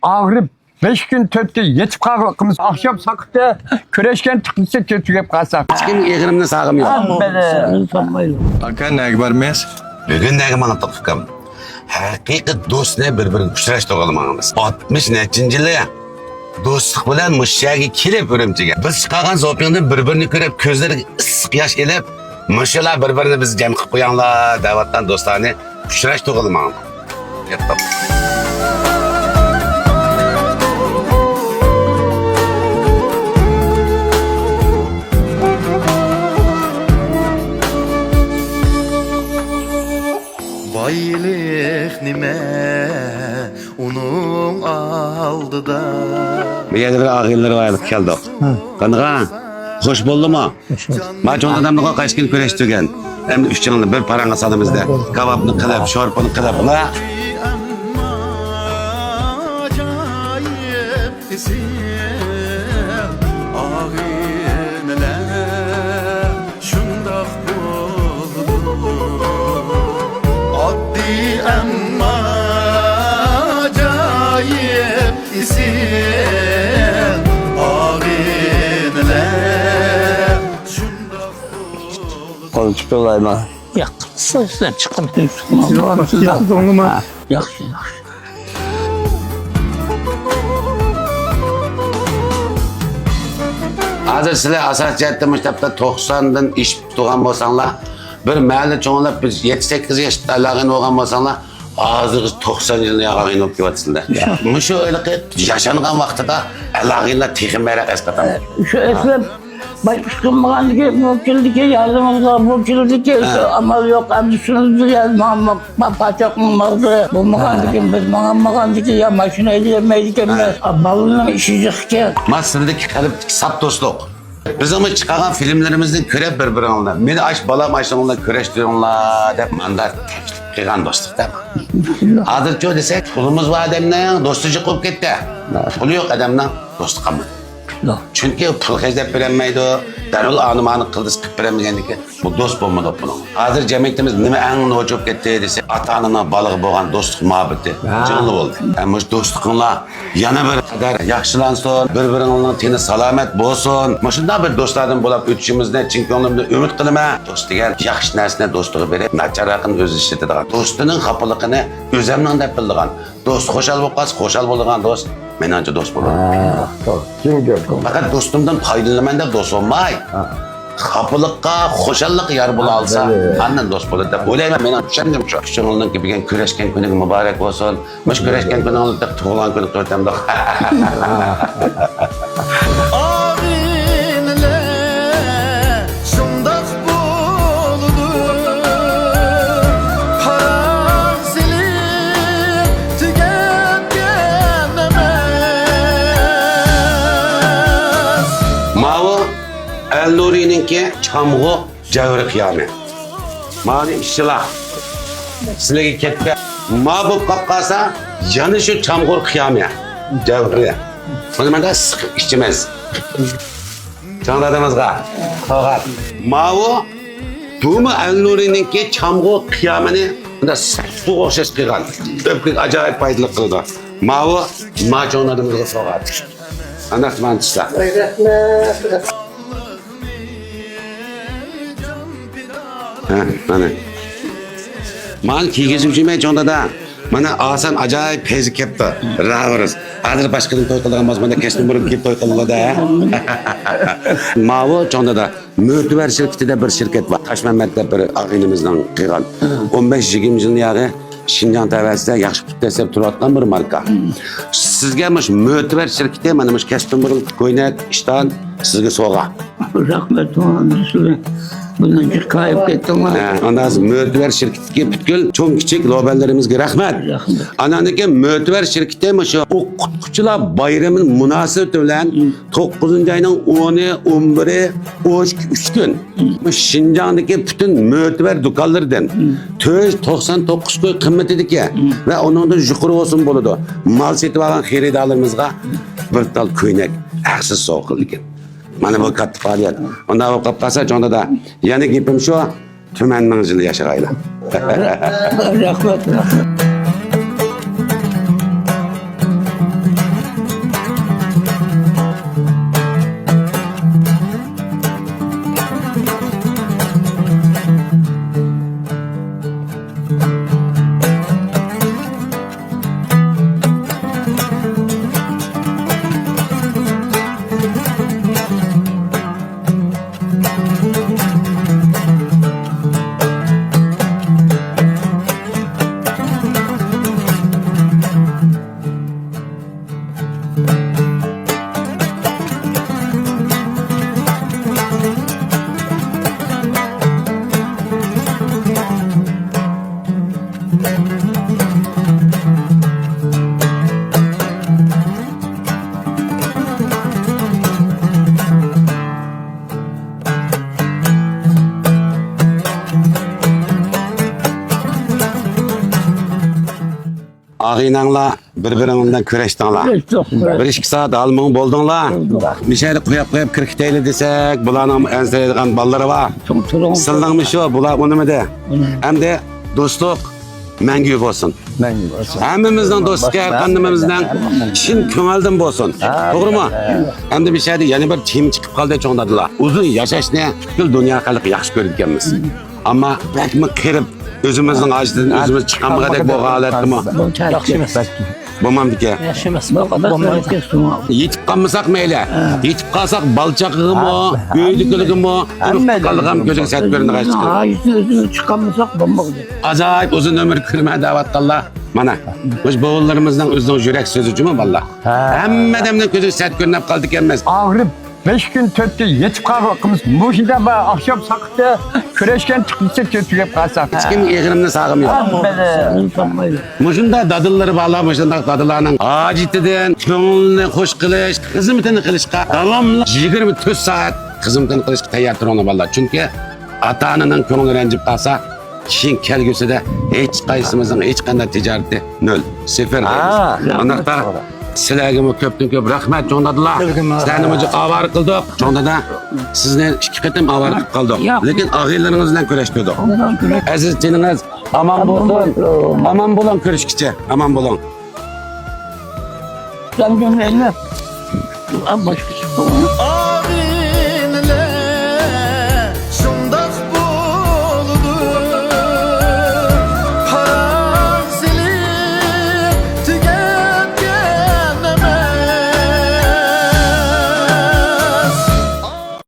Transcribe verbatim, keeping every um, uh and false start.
ئاغرىپ بەش كۈن تۆت كۈن يېتىپ قالغىنىمىز ئاخشام ساقىتى كۈرەشكەن تۇغمىسى تۈگەپ قالسا. ھېچكىم ئېغرىمنى ساغمىيدۇ. ھەممىنى. ئاكا، نەگە بارمايسىز؟ بۈگۈن نەگە ماڭاتتۇق ئۇكام؟ ھەقىقىي دوستنى بىر-بىرىگە ئۇچراشتۇرغىلى ماڭىمىز. ئاتمىش نەچچىنچى يىلى دوستلۇق بىلەن مۇشۇ يەرگە كېلىپ ئۈرۈمچىگە. بىز چىقارغان زوپىڭدىن بىر-بىرىنى كۆرۈپ كۆزلىرىگە ئىسسىق ياش ئېلىپ، مۇشۇلار بىر-بىرىنى بىز جەم قىلىپ قوياڭلار دەۋاتقان دوستلارنى ئۇچراشتۇرغىلى ماڭدۇق. بايلىق نېمە ئۇنىڭ ئالدىدا. بۇ يەردە بىر ئاغىنىلىرى بار، كەلدۇق. قاندىغان؟ خوش بولدىمۇ؟ ما چوڭ دادامنى قوي، قايسى كۈنى كۆرۈشتۈرگەن. ئەمدى ئۈچىڭلار بىر پاراڭغا سالىمىز-دە. كابابنى قىلىپ، شورپىنى قىلىپ، لا. ئاجايىپ ئېسىل ئاغىنىلەر شۇنداق بولىدۇ. ئاددىي ئەمما ئاجايىپ ئېسىل ئاغىنىلەر شۇنداق بولىدۇ. قول چىقىۋالايما؟ ياق، سىز چىقىڭ. ياخشى، ياخشى. ھازىر سىلەر ئاساسىي جەھەتتە مۇشۇ تاپتا توقساندىن ئېشىپ تۇرغان بولساڭلار، بىر مەھەللە چوڭلاپ، بىز يەتتە سەككىز ياشتا ئالاقىدار بولغان بولساڭلار، ھازىرغىچە توقسان يىلنى ياغاغىن بولۇپ كېلىۋاتىسىلەر. شۇ. مۇشۇ ھېلىقى ياشانغان ۋاقتىدا ئالاقىدار تېخىمۇ ئەسقاتامدۇ؟ شۇ ئەسلى بايقۇش قىلمىغاندىكىن، بۇ كېلىدىكى ياردىمىمىزغا، بۇ كېلىدىكى ھە. ئامال يوق، ئەمدى شۇنى بىز يا-، ما-، ما-، پا-، پاچاقنىڭ ماغزى، بولمىغاندىكىن، بىز ماڭالمىغاندىكىن، يا ماشىنا ھەيدىيەلمەيدىكەنمىز. ھە. ئا، بالىنىڭ ئىشى جىقكەن. ما سىزدىكى قەلبتىكى ساپ دوستلۇق. بىزنىڭ چىقارغان فىلىملىرىمىزنى كۆرۈپ بىر-بىرىڭلار، مېنى ئاش بالام ئاشۇنىڭلار كۆرۈشتۈرۈڭلار دەپ ماندا تەكلىپ قىلغان دوستلۇق دەپ. ھازىرچۇ دېسەك، پۇلىمىز بار ئادەمنىڭ دوستى جىق بولۇپ كەتتى. پۇلى يوق ئادەمنىڭ دوستى قالمىدى. يوق. چۈنكى پۇل خەجلەپ بېرەلمەيدۇ، دەرھال ئانىمانى قىلدىسى قىلىپ بېرەلمىگەندىكىن بۇ دوست بولمىدى بۇنىڭ. ھازىر جەمئىيىتىمىز نېمە ئەڭ نوچى بولۇپ كەتتى دېسە، ئاتا-ئانىنىڭ بالىغا بولغان دوستلۇق مۇھەببىتى ھە. جىڭلا بولدى. ھەم مۇشۇ دوستلۇقۇڭلار يەنە بىر قەدەر ياخشىلانسۇن، بىر-بىرىڭلارنىڭ تېنى سالامەت بولسۇن. مۇشۇنداق بىر دوستلاردىن بولاپ ئۆتۈشىمىزنى چىن كۆڭلۈمدىن ئۈمىد قىلىمەن. دوست دېگەن ياخشى نەرسىنى دوستىغا بېرىپ، ناچارراقنى ئۆزى ئىشلىتىدىغان، دوستىنىڭ خاپىلىقىنى ئۆزەمنىڭ دەپ بىلىدىغان، دوستى خۇشال بولۇپ قالسا، خۇشال بولىدىغان دوست مېنىڭچە دوست بولىدۇ. ھە، توغرا. چىن گەپ بۇ. پەقەت دوستۇمدىن پايدىلىنىمەن دەپ دوست بولماي، ھە. خاپىلىققا، خۇشاللىققا يار بولا ئالسا، ھە، ئاندىن دوست بولىدۇ دەپ ئويلايمەن. مېنىڭ چۈشەنچەم شۇ. ئۈچىڭلارنىڭكى بۈگۈن كۆرۈشكەن كۈنىگە مۇبارەك بولسۇن. مۇشۇ كۆرۈشكەن كۈنۈڭلار دەپ تۇغۇلغان كۈنى قىلىۋېتەمدۇق. ئاغىنىلەر شۇنداق بولىدۇ، پاراڭ سېلىپ تۈگەتكەن ئەمەس. ماۋۇ ئەلنۇرىنىڭكى چامغۇر جەۋھىرى قىيامى. ماۋۇنى ئىچسىلا، سىلەرگە كەتتى. ما بولۇپ قاپ قالسا، يەنە شۇ چامغۇر قىيامى جەۋھىرى. بۇنى مانا سىقىپ ئىچىمىز. چوڭ دادىمىزغا سوۋغات. ماۋۇ، بۇمۇ ئەلنۇرىنىڭكى چامغۇر قىيامىنى مۇنداق سۇغا ئوخشاش قىلغان. ئۆپكىگە ئاجايىپ پايدىلىق قىلىدۇ. ماۋۇ، ما چوڭ دادىمىزغا سوۋغات. ئانداق تۇمان تۇتسا. رەھمەت. ھە، مانا. مانا كىيگۈزۈپ جۈمەي چوڭ دادا. مانا ئاسان ئاجايىپ پەيزى كەپتۇ. راۋۇرۇز. ھازىر باشقىدىن توي قىلىدىغان بولسا، مانا كەچتىن بۇرۇن كېلىپ توي قىلىدۇ-دە. ماۋۇ چوڭ دادا. مۆتىۋەر شىركىتى دەپ بىر شىركەت بار. تاشمەمەت دەپ بىر ئاغىنىمىزنىڭ قىلغان. ئون بەش يىگىرمە يىلدىن ياغى شىنجاڭ تەۋەسىدە ياخشى پۇت دەسسەپ تۇرۇۋاتقان بىر ماركا. سىزگە مۇشۇ مۆتىۋەر شىركىتى مانا مۇشۇ كەچتىن بۇرۇن كۆينەك، ئىشتان سىزگە سوۋغا. رەھمەت، مۇھەممەد سىلەر بۇنىڭچە قايىپ كەتتىڭلار. ھە، ئاندىن مۆتىۋەر شىركىتىدىكى پۈتكۈل چوڭ كىچىك لوبەنلىرىمىزگە رەھمەت. رەھمەت. ئانان كېيىن مۆتىۋەر شىركىتى مۇشۇ ئوقۇتقۇچىلار بايرىمى مۇناسىۋىتى بىلەن توققۇزىنچى ئاينىڭ ئونى، ئون بىرى، ئون ئىككى، ئۈچ كۈن. بۇ شىنجاڭدىكى پۈتۈن مۆتىۋەر دۇكانلىرىدىن تۆت يۈز توقسان توققۇز كوي قىممىتىدىكى ۋە ئۇنىڭدىن يۇقىرى بولسىمۇ بولىدۇ. مال سېتىۋالغان خېرىدارلىرىمىزغا بىر تال كۆينەك ھەقسىز سوۋغا قىلىدىكەن. مانا بۇ كاتتا پائالىيەت. ئۇنداق بولۇپ قالسا، چوڭ دادا، يەنە گېپىم شۇ، تۈمەن مىڭ يىل ياشىغايلا. رەھمەت، رەھمەت. ئاغىنەڭلار بىر-بىرىڭ بىلەن كۆرۈشتۈڭلار. بىر ئىككى سائەت ھال-مۇڭ بولدۇڭلار. مۇشۇ يەردە قويۇپ قويۇپ كىرىپ كېتەيلى دېسەك، بۇلارنىڭ ئەنسىرەيدىغان بالىلىرى بار. سىلىنىڭمۇ شۇ، بۇلار ئۇنىمىدى. ئەمدى دوستلۇق مەڭگۈ بولسۇن. ھەممىمىزنىڭ دوستلۇقى ھەر قاندىمىزنىڭ چىن كۆڭۈلدىن بولسۇن. توغرىمۇ؟ ئەمدى مۇشۇ يەردە يەنە بىر تېما چىقىپ قالدى، چوڭ دادىلار. ئۇزۇن ياشاشنى پۈتكۈل دۇنيا خەلقى ياخشى كۆرىدىكەنمىز. ئەمما بەكمۇ قېرىپ، ئۆزىمىزنىڭ ھاجىتىدىن ئۆزىمىز چىقالمىغۇدەك بولغان ھالەتتىمۇ؟ ياخشى ئەمەس. بولمامدىكەن. ياخشى ئەمەس. يېتىپ قالمىساق مەيلى. يېتىپ قالساق بالا چاقىغىمۇ، ئۆيدىكىلىرىگىمۇ، ئۇرۇق تۇغقانلىرىغىمۇ كۆزگە سەت كۆرۈنىدىغان. ھاجىتىدىن ئۆزىمىز چىقالمىساق بولمايدۇ. ئاجايىپ ئۇزۇن ئۆمۈر كۆرمە دەۋاتقانلار. مانا، مۇشۇ بوۋىلىرىمىزنىڭ ئۆزىنىڭ يۈرەك سۆزى جۇمۇ بالىلار. ھەممە ئادەمنىڭ كۆزىگە سەت كۆرۈنۈپ قالىدىكەنمىز. ئاغرىپ بەش كۈن تۆت كۈن يېتىپ قالغىنىمىز مۇشۇنداق بىر ئاخشام ساقىتى كۆرۈشكەن چىقمىسا كۆتۈرۈپ قالساق. ھېچكىمنىڭ ئېغىرىمنى ساغىمى يوق. مۇشۇنداق دادىلىرى بارلار، مۇشۇنداق دادىلارنىڭ ھاجىتىدىن كۆڭلىنى خوش قىلىش، خىزمىتىنى قىلىشقا داۋاملىق يىگىرمە تۆت سائەت خىزمىتىنى قىلىشقا تەييار تۇرۇڭلار بالىلار. چۈنكى ئاتا-ئانىنىڭ كۆڭلى رەنجىپ قالسا، كېيىن كەلگۈسىدە ھېچ قايسىمىزنىڭ ھېچقانداق تىجارىتى نۆل، سىفىر دەيمىز. ئۇنداقتا سىلەرگىمۇ كۆپتىن كۆپ رەھمەت، چوڭ دادىلار. سىلەرنى مۇجۇ ئاۋارە قىلدۇق. چوڭ دادا، سىزنى ئىككى قېتىم ئاۋارە قىلىپ قالدۇق. لېكىن ئاغىنىلىرىڭىز بىلەن كۆرۈشتۈردۇق. ئەزىز جېنىڭىز ئامان بولسۇن. ئامان بولۇڭ، كۆرۈشكىچە. ئامان بولۇڭ.